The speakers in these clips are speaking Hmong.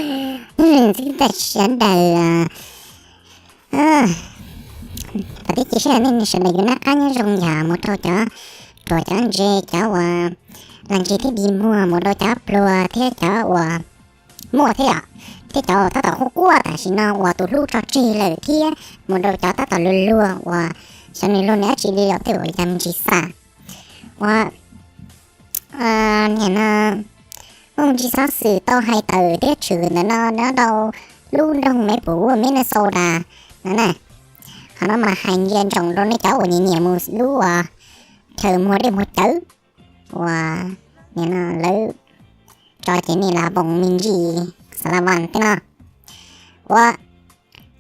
Ntxiv tag sawv daws, tau tib cis sawv daws nej sawv daws yuav nab qab nyob zoo yam mus rau cov ruam, cov ntse, cov uas lag ntse thiab dig muag, mus rau cov pluag thiab cov uas muaj thiab yom, thiab cov uas tab tom quaj quaj tam sim no uas tus hlub tso tseg lawm thiab mus rau cov tab tom luag luag uas xyov nws luag nws dab tsi li los tej uas yam me ntsis xav uas niam no muaj me ntsis xov xwm tau hais tawm thiab tshwm ntawm no nyob rau lub nroog Maple Wood, Minnesota no na. Qhov no mas hais ntsia ntsoov rau nej cov uas nyiam nyiam mus lub uas chaw muag dej muag cawv uas nim no lawv tso ces nej lam voos me ntsis Xalavas tej no. Uas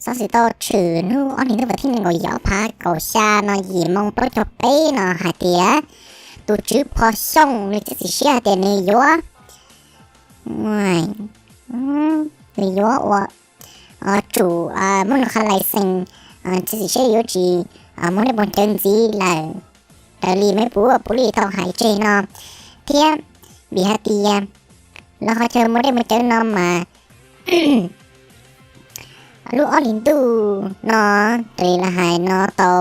xov xwm tau tshwm hnub ob hlis ntuj vas thib nees nkaum yim ob phav kaum xya no yim moo plaub caug peb no hais tias tus tswv Phov Xyooj nws txiav txim siab hais tias nws yuav, nws yuav ua tsum muab nws qhov license, txiav txim siab yuav tsis muag dej muag cawv ntxiv lawm raws li Maple Wood police tau hais tseg no thiab vim hais tias lawv qhov chaw muag dej muag cawv no mas lub ob hlis ntuj no raws li lawv hais no tau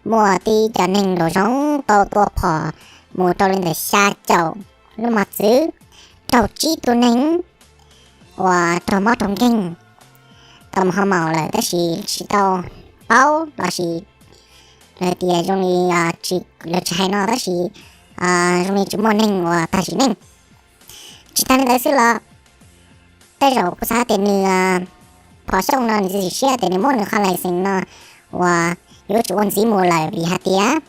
muaj tib cov neeg nraum zoov tau tua phom mus rau li ntawm xya caum lub mos txwv, raug tsib tug neeg uas raug mob raug nkeeg tau mus ho maus lawm tab sis tsis tau paub los sis lawv tias zoo li lawv tsis hais no tab sis zoo li tsis muaj neeg uas tag sim neej. Tsis tas li ntawd xwb los tej zaum kuv xav tias nws Phov Xyooj no nws txiav txim siab tias nws muab nws qhov license no uas yuav tsum ua ntxiv mus lawm vim hais tias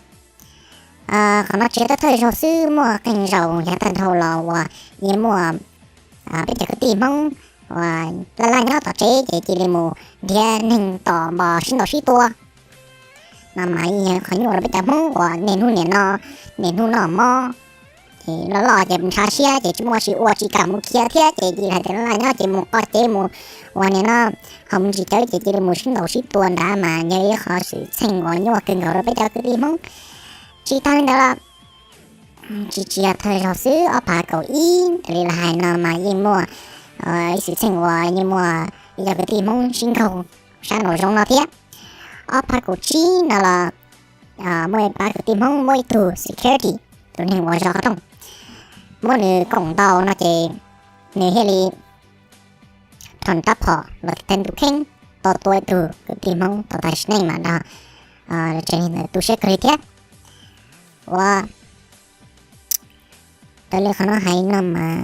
qhov no tsis yog thawj zaug xwb, muaj qee zaus yav tag dhau los uas yeej muaj peb cov kwv tij Hmoob uas laj laj nyob tom tsev ces cia li mus nrhiav neeg tom npos sib ntaus sib tua no mas yeej yog qhov nyuaj rau peb cov Hmoob uas niaj hnub niam no, niaj hnub noj mob ces loj loj ces ntshav siab ces tsis muaj tsis ua tsis kam mus khiav thiab ces cia li hais tias laj laj nyob ces mus qoj cev mus uas niam no ho mus ntsis cawv ces cia li mus sib ntaus sib tua nrad mas yog ib qhov xwm txheej uas nyuaj kawg nkaus rau peb cov kwv tij Hmoob. Tsis tas li ntawd los tsis tsis yog thawj zaug xwb, ob phav kaum ib raws li lawv hais no mas yeej muaj ib xwm txheej uas yeej muaj ib co kwv tij Hmoob sib nkaug sab nraum zoov no thiab. Ob phav kaum tsib no los muaj ib pab kwv tij Hmoob muab ib tug security, tus neeg uas zov qhov rooj, muab nws koom ntaus no ces nws thiaj li rho rab phom los tib teg ntuj kheeb tau tua ib tug kwv tij Hmoob tau tag sim neej mas nrog tsev neeg ntawd tu siab kawg li thiab. Ua raws li qhov no hais no mas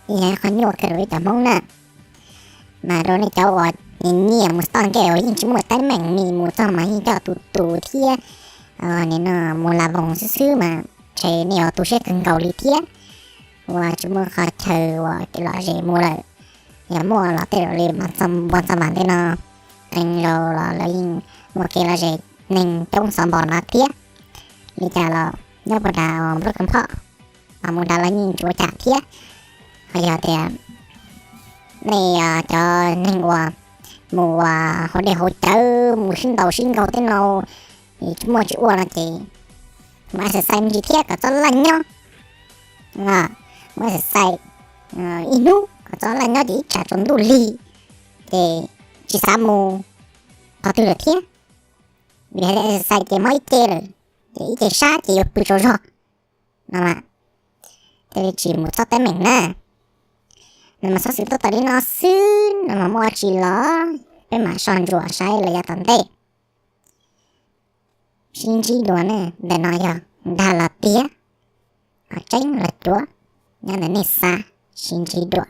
yog qhov nyuaj kawg rau peb cov Hmoob na. Mas rau nej cov uas nyiam mus stop nkej uas yeej tsis muaj teeb meem, nej mus txog mas yeej coj tus tus thiab nim no mus la voos xwb xwb mas ntshe nej yuav tu siab kawg nkaus li thiab. Uas tsis muaj qhov chaw uas kev lom zem mus lawm. Yog muaj los tej zaum li npog txaj mas ntej no qee zaus los lawv yeej muaj kev lom zem, neeg coob xov npos no thiab. Li cas los nyob puag nram Broken Bow mas mus nrad los yeej tsis ua cas thiab. Ho yog tias nej cov neeg uas mus uas haus dej haus cawv mus sib ntaus sib nkaug tej no tsis muaj tsis ua no ces mus exercise me ntsis thiab kom txhob laj nyob. Mus exercise ib hnub kom txhob laj nyob ces ib tsam tsaus ntuj lig ces tsis xav mus qhov twg lawm thiab. Vim hais tias exercise ces mob ib ce lawm, ces ib ce sab ces yuav pw tsaug zog no mas thiaj li tsis mus txhob teeb meem na. Nws mas xov xwm tuaj tawm li no xwb, nws mas muaj tsis los peb mam soj ntsuam saib lawm yav tom ntej. Sib ntsib dua ne, ntawm no yog dag los tiag, ho tseeb los cuav, nyob ntawm nej xav. Sib ntsib dua.